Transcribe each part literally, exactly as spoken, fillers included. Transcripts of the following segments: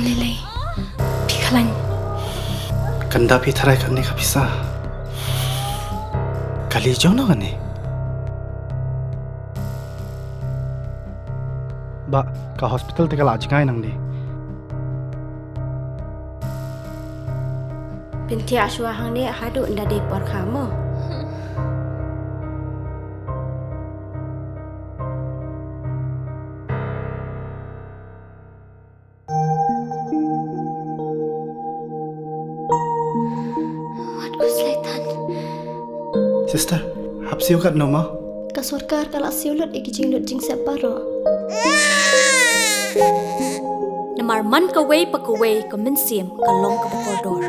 Lele, phi khlañ. Kanda phi tharai kane ka pisa. Kali jong no kane. Ba, ka hospital te ka la jngai nang di. Pynthia shwa hangne haduh nda dei por kha mo. Wat ku slaitan. Sister, hap siew kat no ma? Ka sorkar ka la siew lut i ki jinglut jingsep baroh. Namar man kawei pa kawei ka mynsiem ka long kaba kordor.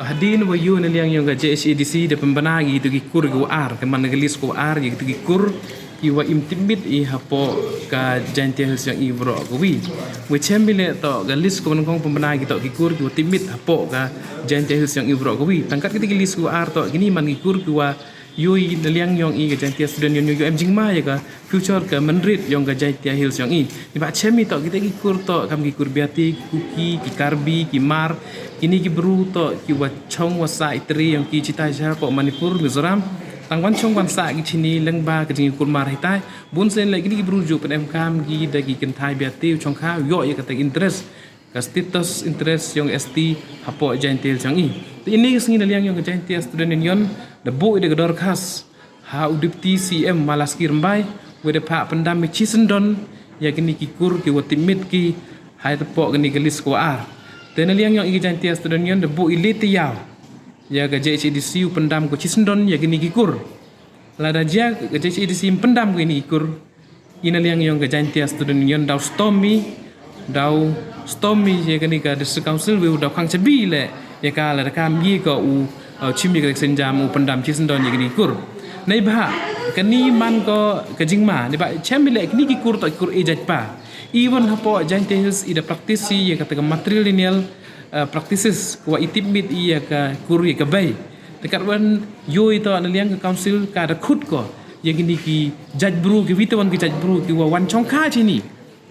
Hadien wa yoh na liang yong ka J H A D C da pynbna ki tu ki kur ki wa ar, ka man ka list ki wa ar, ya ki tu ki kur ki wa im tipmit i hapoh ka Jaintia Hills yong i waroh kawi. Wa chem bile toh ka list ki wa nyngkong pynbna ki toh ki kur ki wa tipmit hapoh ka Jaintia Hills yong i waroh kawi. Tang kat ki tu ki list ki wa ar toh kini man ki kur ki wa yoh i na liang yong i ka Jaintia Student Union, yoh em jingma ya ka future ka mynrit yong ka Jaintia Hills yong i. Ni ba chem i toh ki te ki kur toh kam ki kur Biati, ki Kuki, ki Karbi, ki Hmar. Kini ki bru toh ki wa chong wa sah i tre yong ki chitai cha hapoh Manipur, Mizoram. Tang wan chong wan sah ki chini leng ba ka jingkur mar hitai. Bun sien le kini ki bru ju pynemkam ki da ki kynthai Biati u chong kha, yoh ya ka te interest, ka status interest yong S T hapoh Jaintia Hills yong i. Te ini ka sngi na liang yong ka Jaintia Student Union da buh i da ka dorkhas ha u Deputy C M Malaski Rymbai, wa da phah pyndam i chisyndon ya kini ki kur ki wa tipmit ki ha i tapoh kini ki list ki wa ar. Te na liang yong i ka Jaintia Student Union da buh i le tayaaw ya ka J H A D C u pyndam ko chisyndon ya kini ki kur. Lada jia ka J H A D C ym pyndam ko ini ki kur, i na liang yong ka Jaintia Student Union daw stom i, daw stom i ya kani ka District Council, wa daw khang chabi le ya ka lada kam ye ka u, uh, chim ya ka synjam u pyndam chisyndon ya kini ki kur. Nei ba kani man ko ka jingma, ni ba chem bile kini ki kur toh ki kur e jait pa. Even hapoh Jaintia Hills i da practice ya ka ta ka matrilineal uh, practices ki wa i tipmit i ya ka kur ya ka bei. Te kat wan yoh i toh na liang ka council ka da khut ko ya kini ki jait bru, ki wi te wan ki jait bru ki wa wan chong kha chini.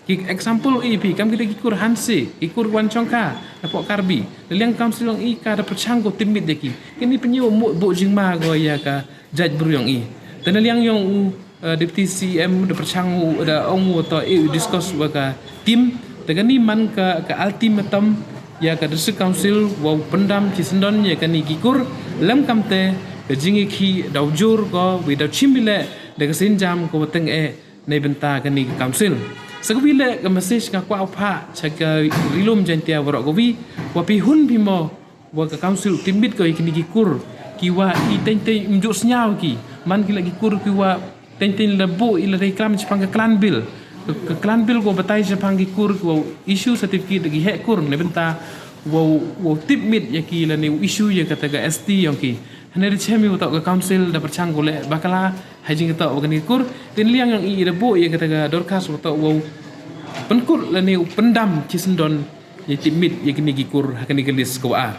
Ki example i phi kam ki te ki kur Hanse, ki kur wan chong kha hapoh Karbi. Na liang council yong i ka da pyrchang ko tipmit ya ki. Kini pynyoh mo buh jingma ko ya ka jait bru yong i. Te na liang yong u, uh, Deputy C M da pyrchang u, da ong u toh e u discuss wa ka team. Te kani man ka, ka ultimatum ya ka District Council wa u pyndam chisyndon ya kani ki kur. Lem kam te ka jingyakhih daw jur ko, wi daw chim bile da ka synjam ko wa teng e nei bynta kani ka council. Sa kawi le ka message nga kwah u phah cha ka ri lum Jaintia waroh kawi, wa phi hun phi mo wa ka council u tipmit ko ya kini ki kur ki wa i teng teng ym ju sniaw ki. Man ki la ki kur ki wa teng teng la buh i la dei klam chaphang ka clan bill. Ka, ka clan bill ko batai chaphang ki kur ki wa issue certificate da ki heh kur, nei bynta wa u, wa u tipmit ya ki lane u issue ya ka ta ka S T yong ki. Hynrei da chem i wa toh ka council da pyrchang ko le bakla ha i jingtoh wa kani ki kur. Te na liang yong i da buh ya ka ta ka dorkhas wa toh wa u pynkut lane u pyndam chisyndon ya tipmit ya kini ki kur ha kani ka list ki wa ar.